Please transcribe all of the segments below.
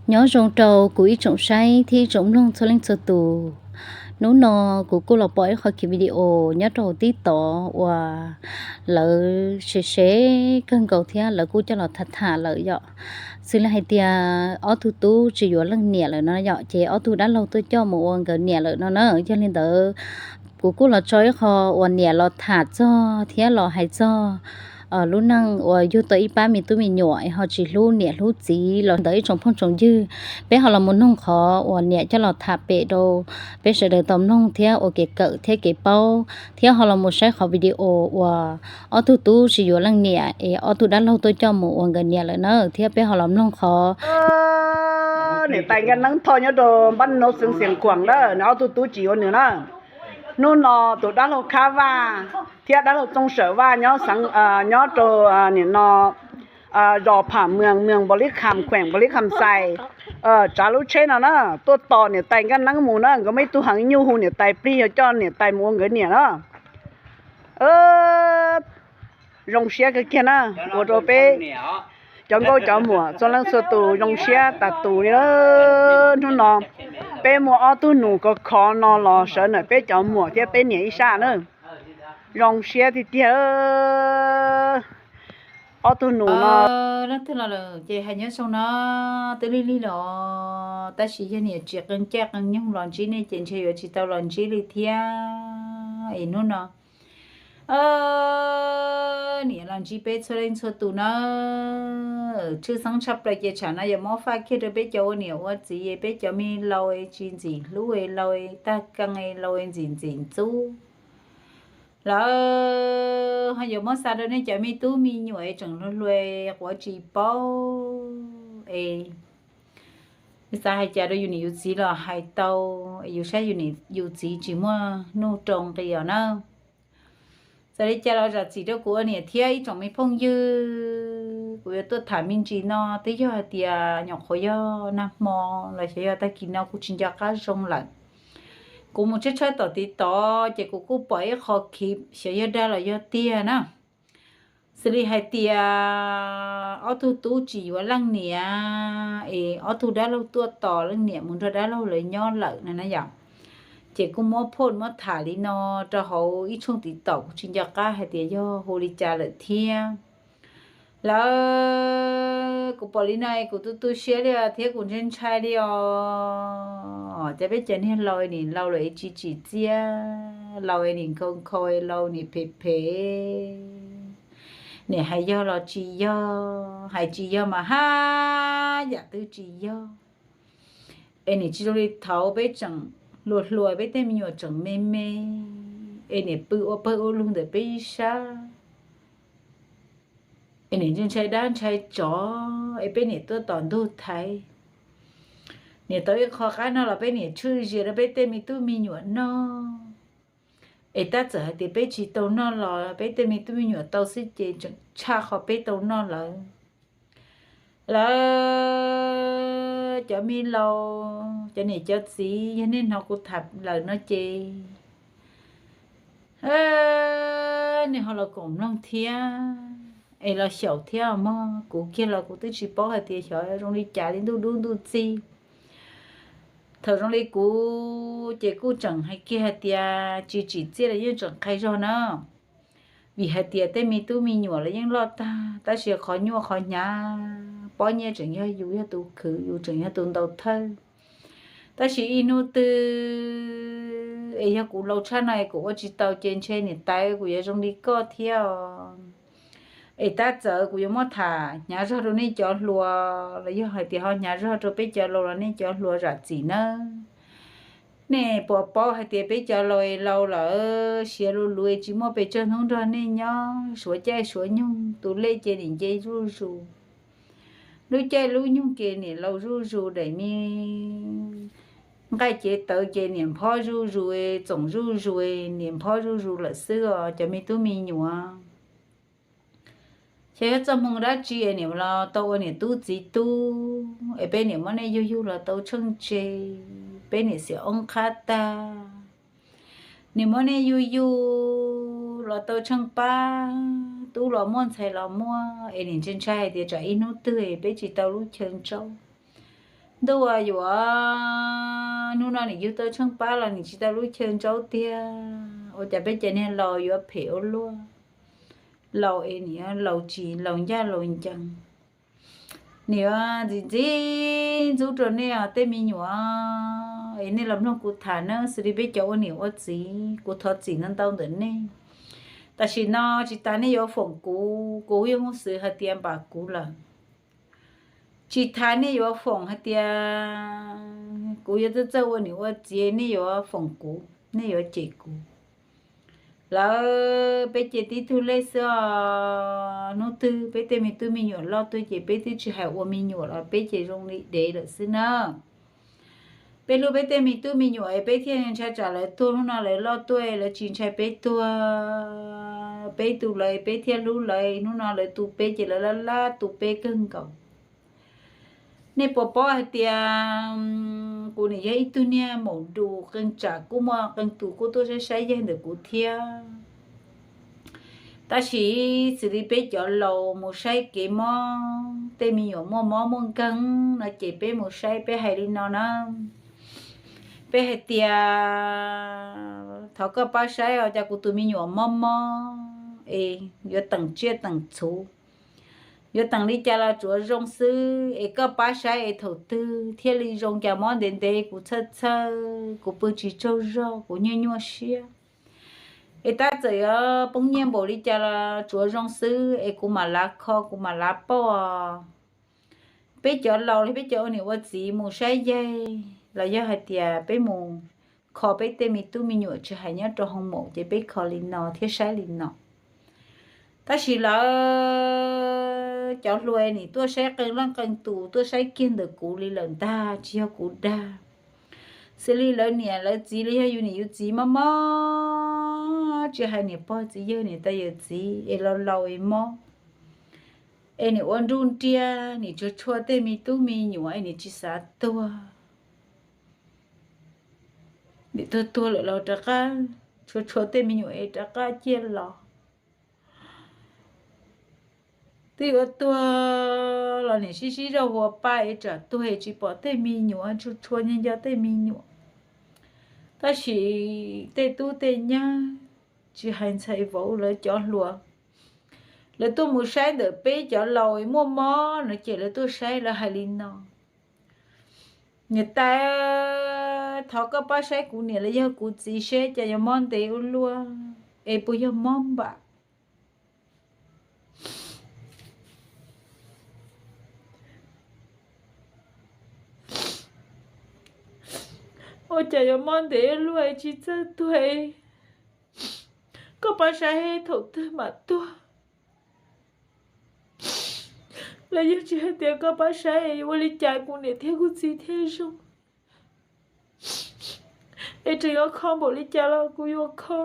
Nyob zoo rau kuv ib tsoom saib thiab ib tsoom mloog txhua leej txhua tus. Hnub no kuv kuj los pom ib qho kiv video nyob rau hauv TikTok uas lawv share share kawg nkaus thiab lawv kuj coj los tham tham lawm yom. Xws li hais tias ob tug tub tsis yuav leej niam lawm no yom, ces ob tug dab laug tuaj coj mus ua nkawd niam lawm no na. Yog li ntawd kuv kuj los tso ib qho uas niam los tham txog thiab los hais txog lub neej uas yug tau ib pab me tub me nyuam es ho tsis hlub niam hlub txiv los ntawm ib tsoom phooj tsoom ywg. Peb ho los mus noog qhov uas niam coj los tham pem rau peb sawv daws tau mloog thiab ua kev kawm thiab kev paub, thiab ho los mus saib qhov video uas ob tug tub tsis yuav leej niam es ob tug dab laug tuaj coj mus ua nkawd niam lawm na, thiab peb ho los mloog qhov niam tais Nkaj Neeb Thoj nyob rau npab no xeev Xiav Khuam na, nws ob tug tub tsis yuav nws na. Hnub no tus dab laug Khab Vaj thiab dab laug Txooj Sawm Vaj nyob xeev, nyob rau nim no zos Pham Mws, mws Npaus Lib Kham, khueem Npaus Lib Kham Xais, tsav lub tsheb no na, tuaj tos niam tais Nkaj Neeb mus na. Nkawd muaj ib tug heev nyuj hu niam tais plig yog coj niam tais mus ua nkawd niam na. Zoo siab kawg kiag na, ua rau peb cov nkauj cov muam txhua leej txhua tus zoo siab tas tus li. Hnub no peb muaj ob tug nus khov kho no los sawv ntawm peb cov muam thiab peb niam ib sab na. Zoo siab tiag tiag. Ob tug nus no leej twg los lawm ces hais nyob zoo no, twb lig lig los, tab sis yog niam tsis qee caij qee nyoog los ntsib nej ces ntshe yuav tsis tau los ntsib li thiab. Es hnub no niam los ntsib peb txhua leej txhua tus na. Tshwj xeeb tshaj plaws ces tsam no yuav muab faj kiag rau peb cov ua niam ua txiv, peb cov me laus tsis ntxim hlub, laus tag keeg, laus ntxim ntxim ntxub. Lawv ho yuav muab xa rau nej cov me tub me nyuam es tseem hluas hluas quav tsis paub es xav hais cas rau yus niam yus txiv los hais tau, es yus saib yus niam yus txiv tsis muaj nuj rau nqi os na. Txawm li cas los zam txim rau kuv ua niam thiab ib tsoom me phooj ywg, kuv yuav tuaj tham me ntsis no twb yog hais tias nyuam qhuav yog nag hmo los xyov yog tag kis no kuv tsis nco qab zoo lawm. Kuv mus tshawb tshawb tom TikTok ces kuv kuj pom ib qho khiv xyov yog dag los yog tiag na. Xws li hais tias ob tug tub tsis yuav leej niam es ob tug dab laug tuaj tos leej niam mus nrog dab laug lawv nyob lawm no na yom. Ces kuj muab phoj muab tham li no rau hauv ib tshooj TikTok, kuv tsis nco qab hais tias yog hu li cas lawm thiab. Lawv, kuv pom li no kuv tu tu siab li thiab kuv ntshai ntshai li os. Ces peb cov niag laus nim laus lawm tsis tsim txiaj, laus nim nkhaus nkhaus, laus nim phem phem, nim hais yog los tsis yog, hais tsis yog mas haj yam twb tsis yog. Es nim tsis zoo li thaud peb tseem hluas hluas, peb tej me nyuam tseem me me, es nim pw ua pawg ua lug ntawm peb ib sab, es nim ntshai dab ntshai tsov, es peb nim tuaj tom ntug thaiv, nim tau ib qho qab noj los peb nim tshwj zias rau peb tej me tub me nyuam noj. Es tab txawm hais tias peb tsis tau noj los peb tej me tub me nyuam tau xwb ces tseem tshaj qhov peb tau noj lawm. Lawv, cov me laus, cov niam cov txiv, yog nej hnov kuv tham lawm no ces nej ho los koom mloog thiab, es los xyaum thiab mog. Kuv kiag los kuv twb tsis paub hais tias xyov zoo li cas li ntuj dub ntuj txig. Thaum zoo li kuv ces kuj tseem hais kiag hais tias tsis tsim txiaj los yeej tseem qhia zog na. Vim hais tias tej me tub me nyuam los yeej loj tag, tab sis qhov nyuaj qhov hnyav pob nyiaj tseem yog yus yog tus khwv, yus tseem yog tus ntaus thawj. Tab sis ib hnub twg es yog kuv laus tshaj no es kuv ua tsis tau ces ntshe niam tais kuv yuav zoo li koj thiab os. Es tab txawm kuv yuav muab tham hnyav zog rau nej cov hluas los yog hais tias ho hnyav zog rau peb cov laus los nej cov hluas zam txim nawb. Nej puas paub hais tias peb cov laus es laus lawm, siav luv luv es tsis muaj pes tsawg hnub nrog nej nyob, suav caij suav nyoog, tus lej ces nim nce zuj zus, lub caij lub nyoog ces nim laus zuj zus, daim me nqaij cev tawv ces nim nphob zuj zus, txoom zuj zus, nim nphob zuj zus lawm xwb os cov me tub me nyuam. Xyov yog txoj hmoo dab tsi es nim los tau ua niam tub txiv tub, es peb nim muab nej yug yug los tau tsheej tse, peb nim xiam oob qhab tag, nim muab nej yug yug los tau tsheej pab, tub los muaj ntxhais los muaj, es nim ntshai ntshai hais tias tsam ib hnub twg peb tsis tau lub chaw ntsaub, Ntuj aw yuav, hnub no nim yug tau tsheej pab los nim tsis tau lub chaw ntsaub tiag. Ua cas peb cov niag laus yuav phem ua luaj, laus es nim laus tsis laus ncaj laus ncees. Nim yuav ntxim ntxim ntxub rau nej os tej me nyuam, es nej los mloog kuv tham nawb, xws li peb cov ua niam ua txiv kuv thov txim ntau ntau ntawm nej. Tam sim no tsis tas nej yuav foom kuv, kuv yeej hu xwv hais tias npam kuv lawm. Tsis tas nej yuav foom hais tias kuv yuav txawj txawj ua niam ua txiv, nej yuav foom kuv, nej yuav cem kuv. Lawv peb ces tib tug lej xwb os. Hnub twg peb tej me tub me nyuam loj tuaj ces peb twb tsis hais ua me nyuam los peb ces zoo li dev lawm xwb na. Peb hlub peb tej me tub me nyuam es peb thiaj ntshai tsam lawv tuag, hnub no lawv loj tuaj lawv tsis ntshai peb tuag. Peb tu lawv peb thiaj hlub lawv, hnub no lawv tu peb ces lawv laj laj tu peb kawg nkaus. Nej puas paub hais tias kuv nim yog ib tug niag maum dus qee tsam kuj muaj qee tus kuj tuaj saib saib yaig ntawm kuv thiab. Tab sis xws li peb cov laus mus saib kev mob, tej me nyuam muaj mob muaj nkeeg no ces peb mus saib peb hais li no na. Peb hais tias thov koj pab saib os, cas kuv tus me nyuam mob mob es yuav teem tsiaj teem txhu, yuav teem li cas los tsuav zoo xwb es koj pab saib es thaum twg thiaj li zoo, cas mob ntev ntev kuv txhawj txhawj, kuv pw tsis tsaug zog, kuv nyuaj nyuaj siab. Es tab txawm yuav poob nyiaj npaum li cas los tsuav zoo xwb es kuv mam lav kho kuv mam lav pauj. Peb cov laus li peb cov ua niam ua txiv mus saib yaig los yog hais tias peb mus kho peb tej me tub me nyuam tsis hais nyob rau hoo maum ces peb kho li no thiab saib li no. Tab sis lawv cov hluas nim tuaj saib qee leej qee tus tuaj saib kiag ntawm kuv li lawm ntag, tsis yog kuv dag. Xws li lawv niam lawv txiv los yog yus niam yus txiv mob mob, tsis hais niam pog txiv yawg niam tais yawm txiv es laus laus es mob, es nim ua nruj nriag nim tshua tshua tej me tub me nyuam es nim tsis xav tuag. Nim tuag tuag lawm los rov qab tshua tshua tej me nyuam es rov qab ciaj los. Twb yuav tuag los nim sib sib zog hua paj es tsam tuag es tsis pom tej me nyuam, tshua tshua nco nco tej me nyuam. Tab sis tej tub tej nyab, tsis hais ntxhais vauv lawv cov hluas, lawv tuaj mus saib ntawm peb cov laus muaj mob no ces lawv tuaj saib lawv hais li no: Niam tais, thov koj pab saib kuv niam los yog kuv txiv seb cas yuav mob ntev ua luaj, es puas yog mob npam? Ua cas yuav mob ntev ua luaj es tsis txawj tuag? Koj pab saib thaum twg mam tuag. Los yog tsis hais tias koj pab saib es yuav ua li cas kuv niam thiab kuv txiv thiaj zoo, es tseem yuav kho npaum li cas los kuv yuav kho.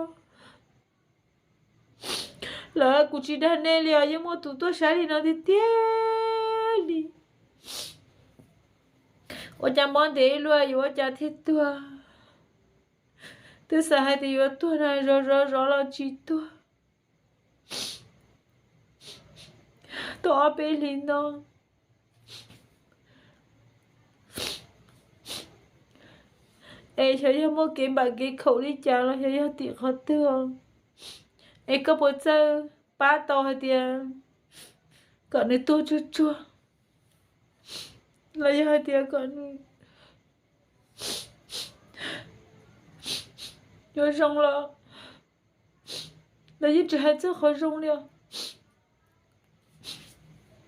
Lawv kuv tsis dag nej li os, yeej muaj tus tuaj saib li no tiag tiag li. Ua cas mob ntev luaj yuav ua cas thiaj tuag? Twb xav hais tias yuav tuag na, zov zov zov los tsis tuag. Tau ob peb hlis no, es xyov yog muaj kev npam kev khaum li cas los xyov yog tim qhov twg os. Es koj puas txawj pab tau hais tias kom nws tuag tsuag tsuag, los yog hais tias kom nws yuav zoo los, los yeej tsis hais txog qhov zoo li os,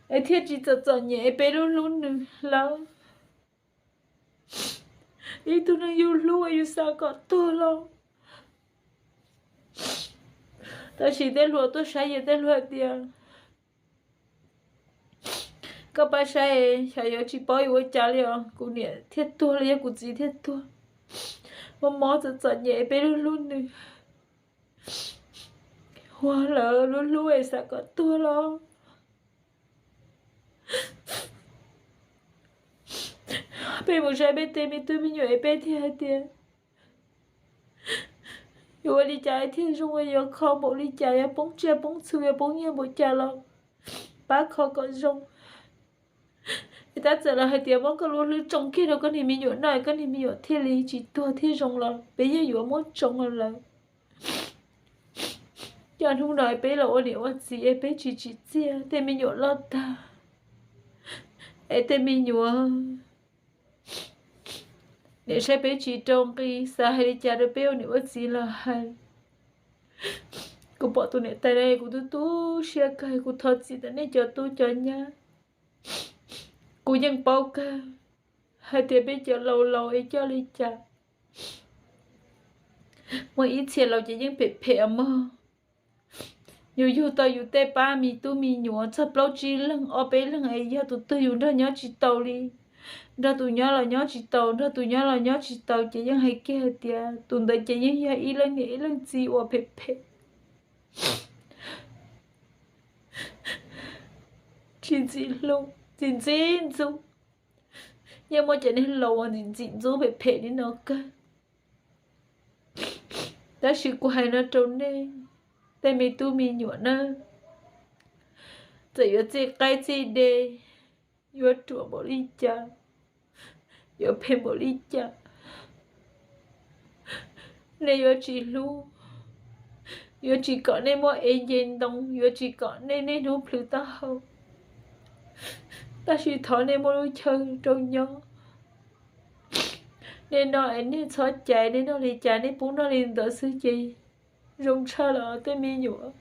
es thiaj tsis txom txom nyem es peb lub hlub nws lawm. Ib tug neeg yus hlub yus xav kom tuag los. Tab sis tej hluas tuaj saib ces tej hluas hais tias, koj pab saib, xyov yuav tsis paub yuav ua cas li os, kuv niam thiaj tuag los yog kuv txiv thiaj tuag. Mob mob txom txom nyem peb lub hlub nws, ua lawv lub hlub es xav kom tuag los. Peb mus saib peb tej me tub me nyuam es peb thiaj hais tias, yuav ua li cas thiaj zoo, yuav kho npaum li cas, yuav poob tsiaj poob txhu, yuav poob nyiaj npaum cas los pab kho kom zoo. Tab txawm los hais tias muab koj lub hlwb tsoo kiag rau koj niag me nyuam noj, koj niag me nyuam thiaj li tsis tuag thiaj zoo los peb yeej yuav muab tsoo lawm. Coj hnub no peb los ua niam ua txiv es peb tsis tsim txiaj tej me nyuam loj tag, es tej me nyuam niam saib peb tsis rau nqi, xav hais li cas rau peb ua niam ua txiv los hais. Kuv pom tus niam tais no kuv tu tu siab kawg, kuv thov txim ntawm nej cov tub cov nyab. Kuv yeej paub kawg hais tias peb cov laus laus es coj li cas, muaj ib txhia laus ces yeej phem phem mog. Yus yug tau yus tej pab me tub me nyuam txog plaub tsib leeg ob peb leeg es yog tus twg yus nrog nyob tsis tau li, nrog tus nyob los nyob tsis tau, nrog tus nyob los nyob tsis tau ces yeej hais kiag hais tias tus ntawd ces yeej yog ib leej niam ib leej txiv uas phem phem, tsis ntxim hlub, tsis ntxim ntxub. Yeej muaj cov niag laus uas ntxim ntxim ntxub phem phem li no kawg. Tab sis kuv hais no rau nej tej me tub me nyuam na, txawm yuav txij qaib txij dej, yuav ruam npaum li cas, yuav phem npaum li cas, nej yuav tsis hlub, yuav tsis kom nej muaj ev nce ntoo, yuav tsis kom nej niaj hnub plhws taub hau. Tab sis thov nej muaj lub chaw rau nyob. Nej noj es nej txhob cais, nej noj li cas nej pub noj li ntawd xwb ces zoo tshaj lawm tej me nyuam.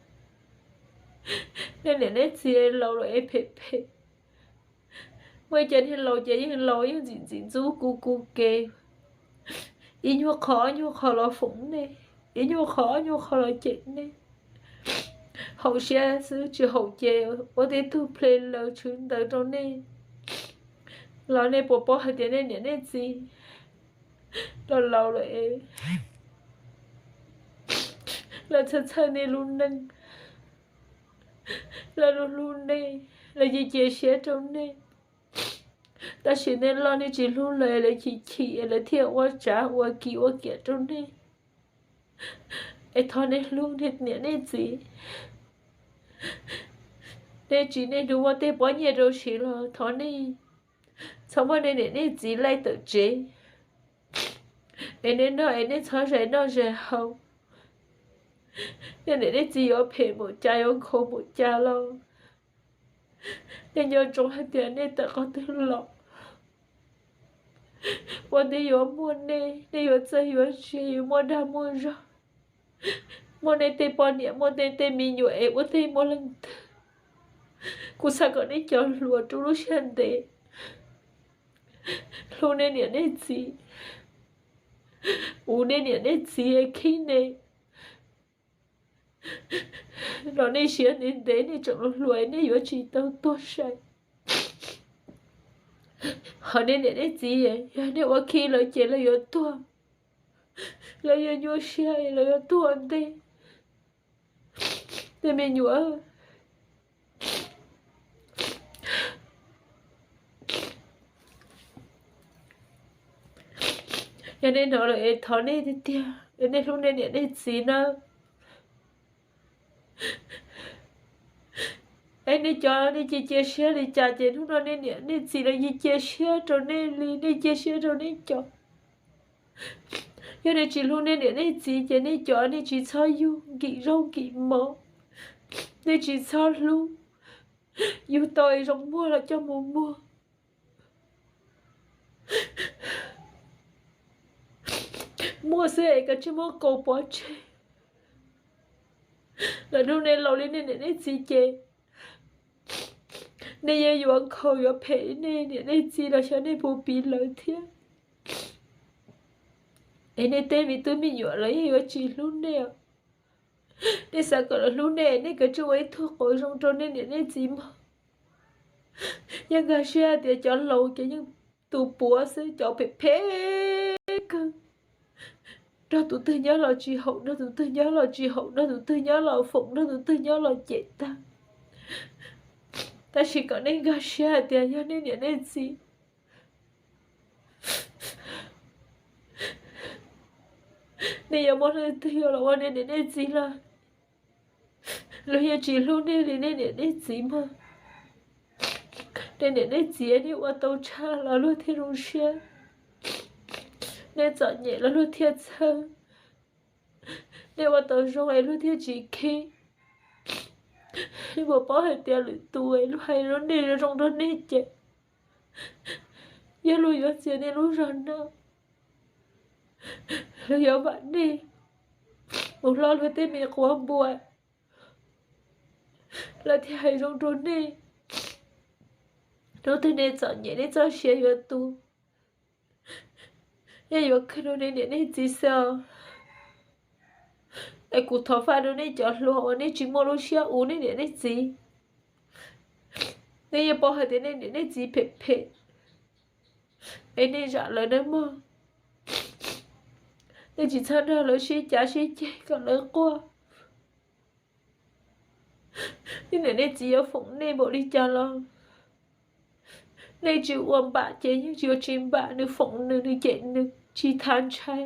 Nej niam nej txiv laus lawm es phem phem. Muaj ib co niag laus ces yeej laus yeej ntxim ntxim ntxub kuv kuv ke, ib nyuag qho ob nyuag qho los foom nej, ib nyuag qho ob nyuag qho los cem nej. Haum siab xwb tsis haum ces ua tej tug ple laws tshwv ntawd rau nej. Los nej puas paub hais tias nej niam nej txiv los laus lawm es lawv txhawj txhawj nej lub neej, lawv hlub hlub nej, lawv cia cia siab rau nej. Tab sis nej loj nej tsis hlub lawv, lawv chim chim lawv thiaj ua tsav ua kis ua kiam rau nej. Es thov nej hlub nej niam nej txiv. Nej tsis nej hnub muaj tej pob nyiaj rau siv los thov nej txhob muab nej niam nej txiv laij tawm tsev. Es nej noj es nej txhob zais noj zais haus. Nej niam nej txiv yuav phem npaum cas yuav nkhaus npaum cas los nej nco ntsoov hais tias nej tawm qhov twg los, ua ntej yuav muaj nej, nej yuav txawj yuav ntse, yuav muaj dag muaj zog, muaj nej tej poj niam, muaj nej tej me nyuam es ua ntej muaj leej twg. Kuv xav kom nej cov hluas rau lub siab ntev hlub nej niam nej txiv, ua nej niam nej txiv khib nej. Los nej siav ntev ntev nej tseem hluas hluas nej yuav tsis tau tuag sai. Ho nej niam nej txiv yog nej ua khib lawv ces lawv yuav tuag, lawv yuav nyuaj siab lawv yuav tuag ua ntej. Tej me nyuam, yog nej hnov lawm es thov nej tiag tiag es nej hlub nej niam nej txiv na. Es nej cov nej cia cia siab li cas ces hnub no nej niam nej txiv los yeej cia siab rau nej li nej cia siab rau nej cov. Yog nej tsis hlub nej niam nej txiv ces nej cov nej tsis txhob yug nkim zaub nkim mov, nej tsis txhob hlub, yug tau es zoo muag los coj mus muag. Muaj xwb es kav tsij muab kaus pov tseg. Lawm hnub nej laus li nej niam nej txiv ces nej yeej yuav nkhaus yuav phem nej niam nej txiv los xyov nej puas piv lawv thiab. Es nej tej me tub me nyuam los yeej yuav tsis hlub nej. Nej xav kom lawv hlub nej, nej kav tsij ua ib tug qauv zoo rau nej niam nej txiv mog. Yeej nkag siab tias cov laus ces yeej tus puav xwb, cov phem phem kawg. Nrog tus twg nyob los tsis haum, nrog tus twg nyob los tsis haum, nrog tus twg nyob los foom, nrog tus twg nyob los cem tag. Tab sis kom nej nkag siab hais tias yog nej niam nej txiv, nej yuav muaj leej twg yuav los ua nej niam nej txiv los luag yeej tsis hlub nej li nej niam nej txiv mog. Nej niam nej txiv nej ua tau tshaj los luag thiaj zoo siab, nej txom nyem los luag thiaj txhawj, nej ua tau zoo es luag thiaj tsis khib. Nej puas paub hais tias lwm tus es luag hais rau nej zoo rau nej ces yog luag yuav txiav nej lub zog no, luag yuav vam nej mus hlob luag tej me quav npua, lawv thiaj hais zoo rau nej. Hnub twg nej txom nyem nej txoj sia yuav tu, nej yuav khwv rau nej niam nej txiv xwb os. Es kuv thov faj rau nej cov hluas uas nej tsis muaj lub siab ua nej niam nej txiv. Nej yeej paub hais tias nej niam nej txiv phem phem, es nej zam lawv nawb mog. Nej tsis txhob nrog lawv sib cav sib ceg kom lawv quaj. Nej niam nej txiv yuav foom nej npaum li cas los nej tsis ua npam ces yeej tsis ua tsis npam, nws foom nws, nws cem nws tsis txhob ntshai.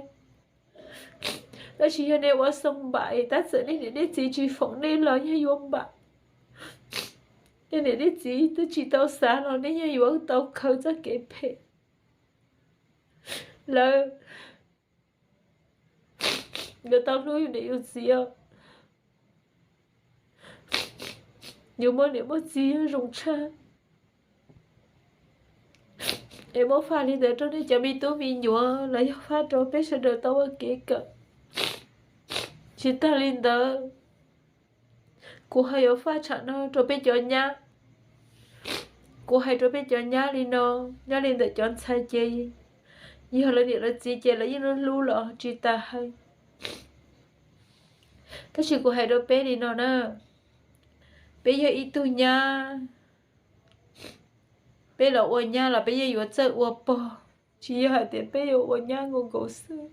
Tab sis yog nej ua xoo npam es tab txawm nej niam nej txiv tsis foom nej los yeej yuav npam. Nej niam nej txiv twb tsis tau xav los nej yeej yuav tau khaws txoj kev phem. Lawv yuav tau hlub yus niam yus txiv os. Yus muaj niam muaj txiv yog zoo tshaj. Es muab faj li ntawd rau nej cov me tub me nyuam los yog faj rau peb sawv daws tau ua kev kawm. Tsis tag li ntawd, kuv ho yuav faj tsham no rau peb cov nyab. Kuv hais rau peb cov nyab li no, nyob li ntawm cov ntxhais ces yog lawv niam lawv txiv ces lawv yeej hlub hlub los tsis tas hais. Tab sis kuv hais rau peb li no na, peb yog ib tug nyab, peb los ua nyab los peb yeej yuav txawj ua pog, tsis yog hais tias peb yuav ua nyab nkaus nkaus xwb.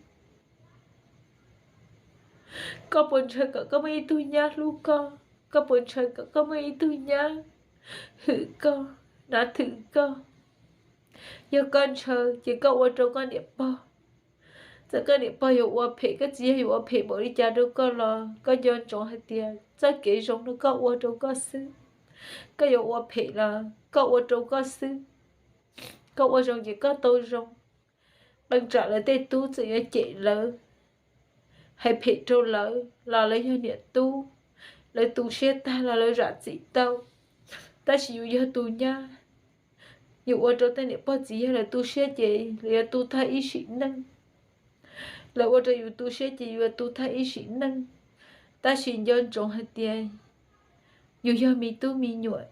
Koj puas ntshaw kom koj muaj ib tug nyab hlub koj? Koj puas ntshaw kom koj muaj ib tug nyab hwm koj, nav thwm koj? Yog koj ntshaw ces koj ua rau koj niam pog. Txawm koj niam pog yuav ua phem, koj txiv yawg yuav ua phem npaum li cas rau koj los koj nco ntsoov hais tias txoj kev zoo no koj ua rau koj xwb. Koj yuav ua phem los koj ua rau koj xwb. Koj ua zoo ces koj tau zoo. Qee tsam lawv tej tub txawm yuav cem lawv, hais phem rau lawv los lawv yog niam tub, lawv tu siab tag los lawv zam txim tau. Tab sis yus yog tus nyab, yus ua rau tej niam pog txiv yawg lawv tu siab ces lawv yuav tu tag ib sim neej. Lawv ua rau yus tu siab ces yus yuav tu tag ib sim neej. Tab sis nco ntsoov hais tias yus yog me tub me nyuam,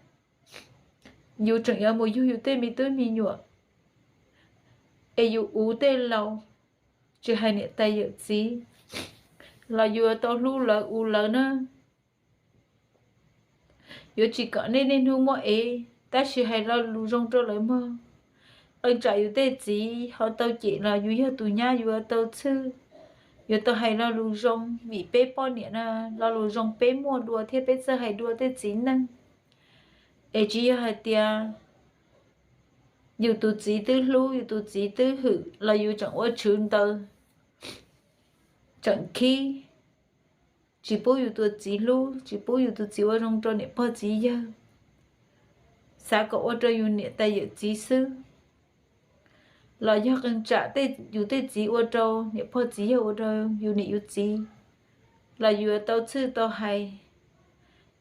yus tseem yuav mus yug yus tej me tub me nyuam, es yus uv tej laus, tsis hais niam tais yawm txiv, los yus yuav tau hlub lawv ua lawv na. Yuav tsis kom nej niaj hnub muab ev, tab sis hais lo lus zoo rau lawv mog. Qee tsam yus tej txiv ho tau cem los yus yog tus nyab yus yuav tau txhwj, yuav tau hais lo lus zoo, vim peb poj niam na, lo lus zoo peb muaj dua thiab peb txawj hais dua tej txiv neej. Es tsis yog hais tias yus tus txiv twb hlub, yus tus txiv twb hwm los yus tseem ua tshwv ntawd, tseem khib, tsis pub yus tus txiv hlub, tsis pub yus tus txiv ua zoo rau niam pog txiv yawg, xav kom ua rau yus niam tais yawm txiv xwb. Los yog qee tsam yus tej txiv ua rau niam pog txiv yawg, ua rau yus niam yus txiv, los yus yuav tau txhwj tau hais,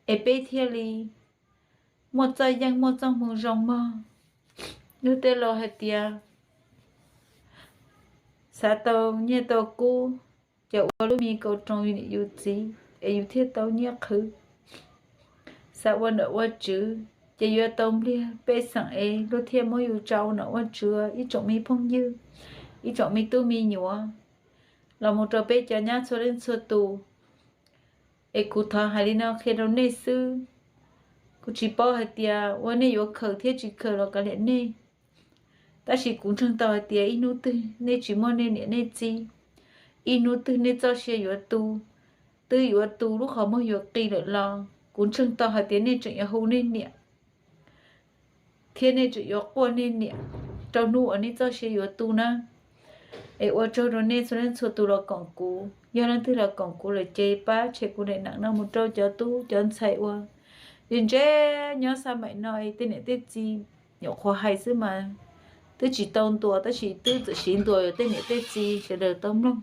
es peb thiaj li muaj txoj yeej muaj txoj hmoo zoo mog. Luag tej laus hais tias xav tau nyiaj tau kub, ces ua lub me kaus roos yus niam yus txiv es yus thiaj tau nyiaj qhwv. Xav ua nom ua tswv, ces yuav tau npliag pej xeem es luag thiaj muab yus tsa ua nom ua tswv. Ib tsoom me phooj ywg, ib tsoom me tub me nyuam, los mus rau peb cov nyab txhua leej txhua tus, es kuv thov hais li no qhia rau nej xwb. Kuv tsis paub hais tias ua nej yuav khaws thiab tsis khaws los kav liam nej, tab sis kuv ntseeg tau hais tias ib hnub twg nej tsis muaj nej niam nej txiv, ib hnub twg nej txoj sia yuav tu, twb yuav tu lub qhov muag yuav qi lawm los kuv ntseeg tau hais tias nej tseem yuav hu nej niam, thiab nej tseem yuav quaj nej niam rau hnub uas nej txoj sia yuav tu na. Es ua tsaug rau nej txhua leej txhua tus los koom kuv. Yog leej twg los koom kuv lawm ces pab share kuv daim neem no mus rau cov tub cov ntxhais uas ntse ntse nyob xab maim no es tej niam tej txiv Nyuam qhuav hais xwb mas twb tsis tau ntuas, tab sis twb txawm siv ntuas tej niam tej txiv sawv daws tau mloog.